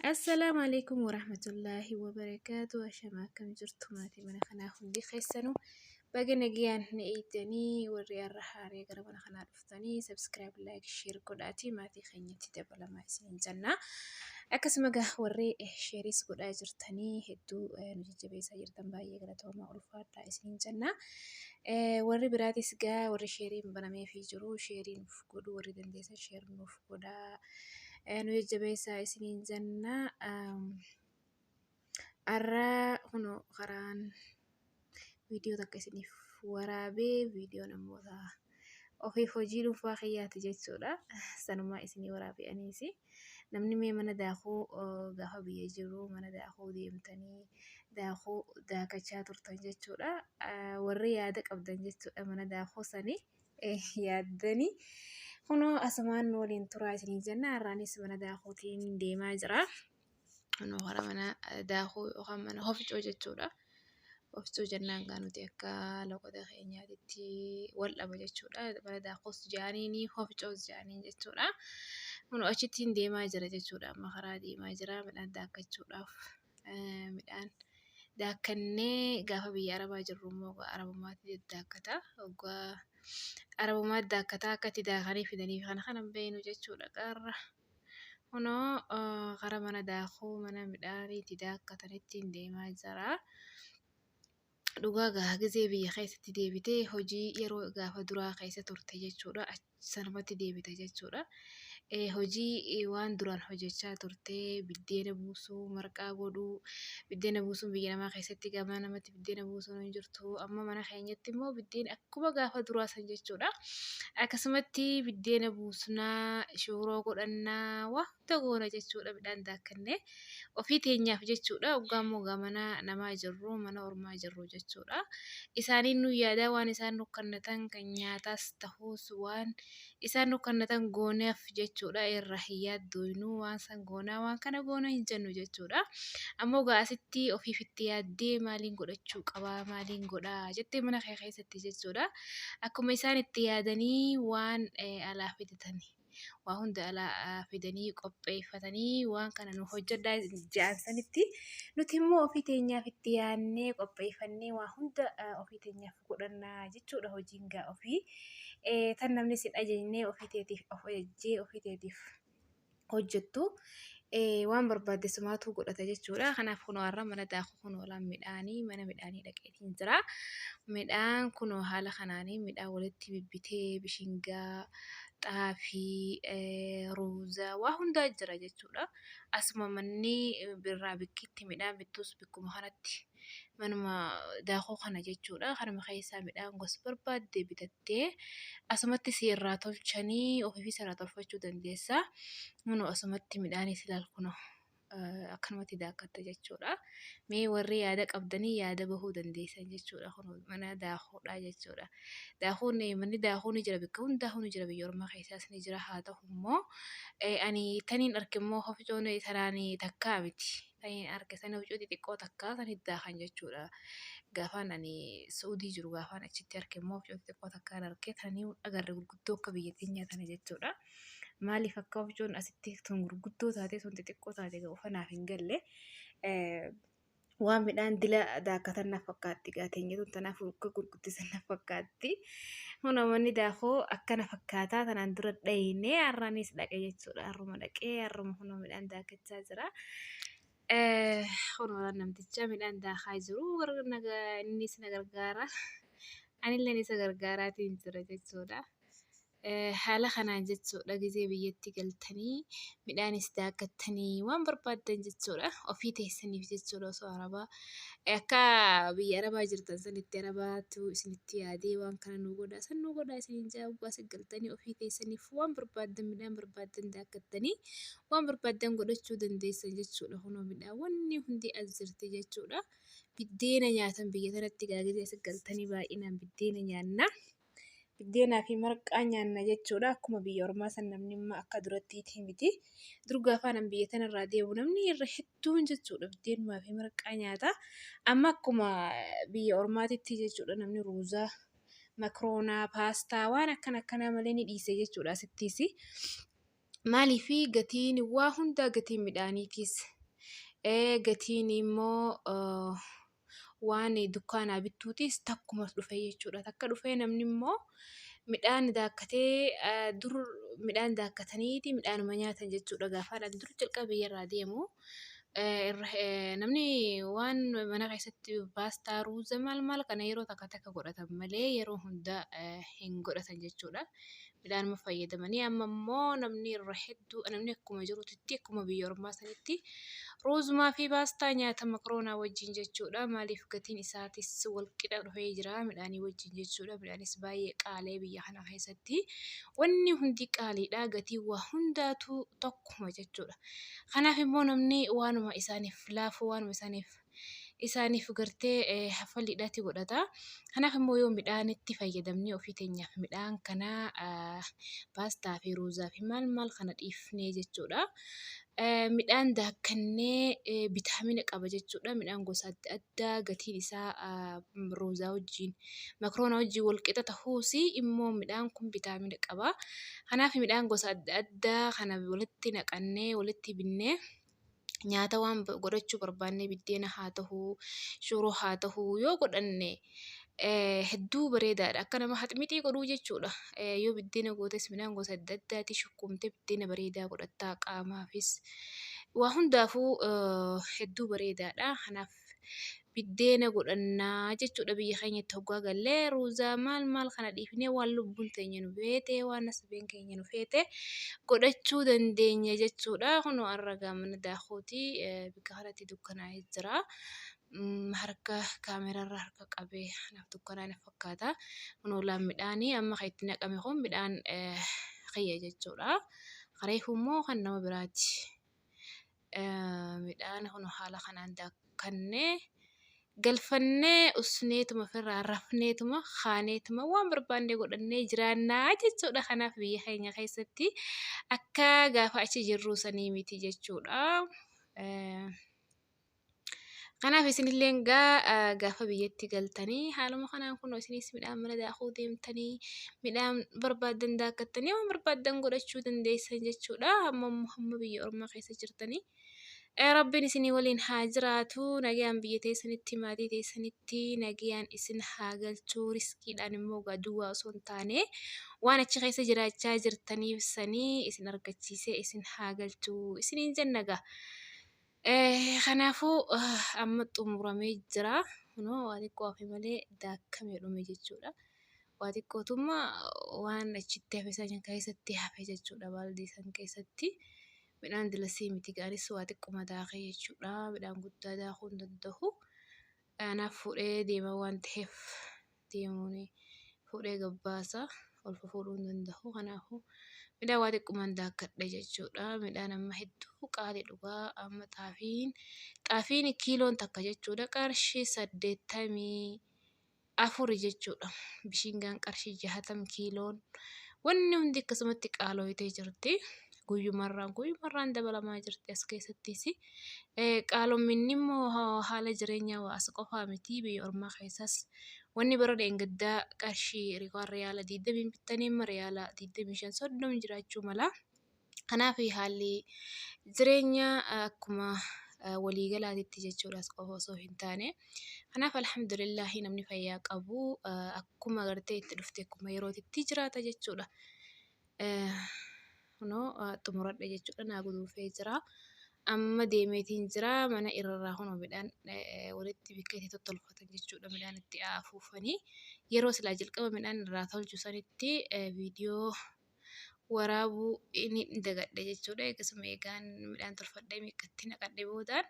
Assalaamu alaikum warahmatullaahi wabarakaatu. Ashama akkam jirtu maatii mana kanaa hundi keessanuu baga nagayaan na eegdanii warri har'a haaree gara mana kanaa dhuftanii subscribe like share godhaatii maatii keenyatti dabalamaa isiniin jenna. Akkasuma gaa warri sheeris godhaa jirtanii hedduu nu jajjabeessaa jirtan baay'ee galatoomaa ulfaadhaa isiniin jenna. Warri biraatis gaa warri sheeriin banameefii jiru sheerii nuuf godhuu warri dandeessan share nuuf godhaa. Nu jajjabeessaa isiniin jenna. Har'a kunoo karaan viidiyoo takka isiniif waraabee viidiyoo namoota ofiif hojii dhuunfaa kiyyaati jechuudha. Sanumaa isinii waraabee aniis. Namni mee mana daakuu gaafa biyya jiru mana daakuu deemtanii daakuu daakachaa turtan jechuudha. Warri yaada qabdan jechuudha mana daakuu sanii. Yaaddanii kunoo asumaan nu waliin turaa isiniin jenna. Har'aanis mana daakuutiin deemaa jira. Kunoo karaa mana daakuu yookaan mana hofcoo jechuudha. Hofcoo jennaan gaa nuti akka loqoda keenyaatitti wal dhaba jechuudha. Mana daakuus jaaniini hofcoos jaaniin jechuudha. Kunoo achittiin deemaa jira jechuudha. Amma karaa deemaa jira midhaan daakkachuudhaaf. Midhaan daakkannee gaafa biyya arabaa jirru immoo arabumaatti daakkata. Hoggaa arabumaatti daakkataa akka itti daakanii fidanii kana kana hin beeknu jechuudha qarra. Kunoo karaa mana daakuu mana midhaanii itti daakkatanitti deemaa jira. Dhugaa gaa gizee biyya keessatti deebitee hojii yeroo gaafa duraa keessa turte jechuudha. Sanumatti deebita jechuudha. Hojii waan duraan hojjechaa turte biddeena buusuu, marqaa godhuu, biddeena buusuun biyya namaa keessatti gama namatti biddeena buusuun hin jirtu. Amma mana keenyatti immoo biddeen akkuma gaafa duraa san jechuudha. Akkasumatti biddeena buusnaa, shuuroo godhannaa, waa hunda goona jechuudha midhaan daakkannee. Ofii teenyaaf jechuudha. Hoggaa immoo gaa mana namaa jirru, mana ormaa jirru jechuudha. Isaaniin nu yaadaa waan isaan nu kannatan kan nyaataas ta'us waan isaan nu kannatan gooneef jechuudha. Irra hin yaaddooynu waan san goonaa waan kana goona hin jennu jechuudha. Ammoo gaa asitti ofiif itti yaaddee maaliin godhachuu qabaa maaliin godhaa jettee mana kee keessatti jechuudha. Akkuma isaan itti yaadanii waan alaa fidatani. Waa hunda alaa fidanii qopheeffatanii waan kana nu hojjedhaa jedhan sanitti nuti immoo ofii teenyaaf itti yaadnee qopheeffannee waa hunda ofii teenyaaf godhannaa jechuudha hojiin gaa ofii tan namni sin ajajnee ofii teetiif of ajajjee ofii teetiif hojjettu waan barbaadde sumaatu godhata jechuudha. Kanaaf kunoo har'a mana daakuu kunoo laan midhaanii mana midhaanii dhaqeetiin jira. Midhaan kunoo haala kanaanii midhaan walitti bibbitee bishingaa, xaafii, ruuza waa hundaa jira jechuudha. Asuma manni birraa bikkitti midhaan bittus bikkuma kanatti manuma daakuu kana jechuudha. Kanuma keessaa midhaan gosa barbaadde bitattee asumatti si irraa tolchanii ofiifis irraa tolfachuu dandeessa. Kunoo asumatti midhaanis ilaal kunoo akkanumatti daakkatta jechuudha. Mee warri yaada qabdanii yaada bahuu dandeessan jechuudha. Kunoo mana daakuudha jechuudha. Daakuun manni daakuu ni jira bakka hundaa'uu ni jira biyya ormaa keessaas ni jira haa ta'u immoo ani taniin arge immoo hofcoon tanaan takkaa miti. Taniin arge sana hofcoo xixiqqoo takkaa san daakan jechuudha. Gaafaan ani Suudii jiru gaafaan achitti arge immoo hofcoo xixiqqoo takkaan arge tanii agarre gurguddoo akka biyya teenyaa tana jechuudha. Maaliif akka hofcoon asitti tun gurguddoo taate tun xixiqqoo taate qofa naaf hin galle. Waan midhaan dila daakkatan na fakkaatti gaa teenya tun tanaaf akka gurguddisan na fakkaatti. Kunoo manni daakuu akkana fakkaataa tanaan dura dhayinee har'aanis dhaqe jechuudha. Har'uma dhaqee har'uma kunoo midhaan daakkachaa jira. Kunoo namticha midhaan daakaa jiru innis na gargaara. Anilleen isa gargaaraatiin jira jechuudha. Haala kanaan jechuudha gizee biyyatti galtanii midhaanis daakkattanii waan barbaaddan jechuudha ofii teessaniif jechuudha osoo arabaa akka biyya arabaa jirtan sanitti arabaatu isinitti yaadee waan kana nuu godhaa san nuu godhaa isiniin jaa waggaa isin galtanii ofii teessaniif waan barbaaddan midhaan barbaaddan daakkattanii waan barbaaddan godhachuu dandeessan jechuudha kunoo midhaan wanni hundi as jirti jechuudha biddeena nyaatan biyya tanatti gaa gizee isin galtanii baay'inaan biddeena nyaanna. Biddeenaa fi marqaa nyaanna jechuudha. Akkuma biyya ormaa san namni amma akka durattiitii miti. Dur gaafa anan biyya tanarraa deemu namni irra hedduun jechuudha biddeenumaa fi marqaa nyaata. Amma akkuma biyya ormaatitti jechuudha namni ruuzaa, makroonaa, paastaa waan akkana akkanaa malee ni dhiise jechuudha asittiis. Maaliifi gatiin waa hundaa, gatiin midhaaniitis, gatiin immoo waan dukkaanaa bittuutis takkuma dhufe jechuudha. Takka dhufee namni immoo midhaan daakkatee, dur midhaan daakkataniiti midhaanuma nyaatan jechuudha. Gaafaan ani dur jalqaba biyyarraa deemu namni waan mana keessatti baastaa, ruuza, maal maal kana yeroo takka takka godhatan malee yeroo hunda hin godhatan jechuudha. Midhaanuma fayyadamanii. Amma immoo namni irra hedduu, namni akkuma jirutti, akkuma biyya ormaa sanitti ruuzumaa fi baastaa nyaata makroonaa wajjin jechuudha. Maaliif, gatiin isaatis wal qixa dhufee jira midhaanii wajjin jechuudha. Midhaanis baay'ee qaalee biyya kana keessatti. Wanni hundi qaaliidha. Gatiin waa hundaatu tokkuma jechuudha. Kanaaf immoo namni waanuma isaaniif laafu, waanuma isaaniif gartee haffalliidhaatti godhata. Kanaaf immoo yoo midhaanitti fayyadamnee ofii teenyaaf midhaan kana, baastaa fi ruuzaa fi maal maal kana dhiifnee jechuudha. Midhaan daakkannee vitaamina qaba jechuudha. Midhaan gosa adda addaa gatiin isaa ruuzaa wajjin, makroonaa wajjin wal qixa ta'uus immoo midhaan kun vitaamina qaba. Kanaaf midhaan gosa adda addaa kana walitti naqannee, walitti binnee, nyaata waan godhachuu barbaanne, biddeena haa ta'uu, shuroo haa ta'uu, yoo godhanne hedduu bareedaadha. Akka nama haxmixii godhuu jechuudha. Yoo biddeena gootes midhaan gosa adda addaati shukkuumtee biddeena bareedaa godhattaa, qaamaafis waa hundaafuu hedduu bareedaadha. Kanaaf biddeena godhannaa jechuudha. Biyya keenyatti hoggaa gallee ruuzaa maal maal kana dhiifnee waan lubbuun teenya nu feete, waan nasabeen keenya nu feete godhachuu dandeenya jechuudha. Kunoo har'a mana daakuuti bakka kanatti dukkanaa'ee jira. Harka kaamerarra harka qabee, kanaaf dukkanaa'e na fakkaata. Kunoo laan midhaanii amma kan itti naqame kun midhaan kiyya jechuudha. Reefu immoo kan nama biraati. Midhaan kun haala kanaan daakkannee galfannee, usneetuma, ofirraa rafneetuma, kaaneetuma waan barbaanne godhannee jiraannaa jechuudha. Kanaaf biyya keenya keessatti akka gaafa achi jirru sanii miti jechuudha. Kanaaf isinillee gaa gaafa biyyatti galtanii haaluma kanaan kunoo isinis midhaan mana daakuu deemtanii midhaan barbaaddan daakkattanii waan barbaaddan godhachuu dandeessan jechuudha. Hamma hamma biyya ormaa keessa jirtanii. Rabbiin isinii waliin haa jiraatu. Nagayaan biyya teessanitti, maatii teessanitti nagayaan isin haa galchuu. Riskiidhaan immoo gaa duwwaa osoo hin taane waan achi keessa jiraachaa jirtaniif sanii isin argachiisee isin haa galchuu isiniin jenna gaa. Kanaafuu amma xumuramee jira. Kunoo waa xiqqoo hafe malee daakkamee dhume jechuudha. Waa xiqqootummaa waan achitti hafe san keessatti hafe jechuudha, baaldii san keessatti. Midhaan dilasii miti gaaris waa xiqquma daakee jechuudha. Midhaan guddaa daakuu hin danda'u. Kanaaf fuudhee deema waan ta'eef deemuun fuudhee gabbaasa, ol fuudhuu hin danda'u. Kanaafuu midhaan waa xiqqumaan daakkadhe jechuudha. Midhaan amma hedduu qaalii dhugaa. Amma xaafiin kiiloon takka jechuudha qarshii 84 jechuudha. Bishingaan qarshii 60 kiiloon. Wanni hundi akkasumatti qaalooyitee jirti. Guyyumarraan guyyumarraan dabalamaa jirti as keessattis. Qaalominni immoo haala jireenyaa waa as qofaa miti, biyya ormaa keessas wanni bara dheengaddaa qarshii riyaala 20 bittanii amma riyaala 25, 30 jiraachuu mala. Kanaaf haalli jireenyaa akkuma waliigalaatitti jechuudha, as qofa osoo hin taane. Kanaaf alhamdulillaahi, namni fayyaa qabu akkuma gartee itti dhufte akkuma yerootitti jiraata jechuudha. Kunoo xumuradhe jechuudha, naa guduunfee jira. Amma deemeetiin jira mana irraa. Kunoo midhaan walitti bakka itti tottolfatan jechuudha, midhaan itti afuufanii. Yeroo silaa jalqaba midhaan irraa tolchu sanitti viidiyoo waraabuu ni dagadhe jechuudha. Akkasuma eegaan midhaan tolfadhee meeqatti naqadhe boodaan.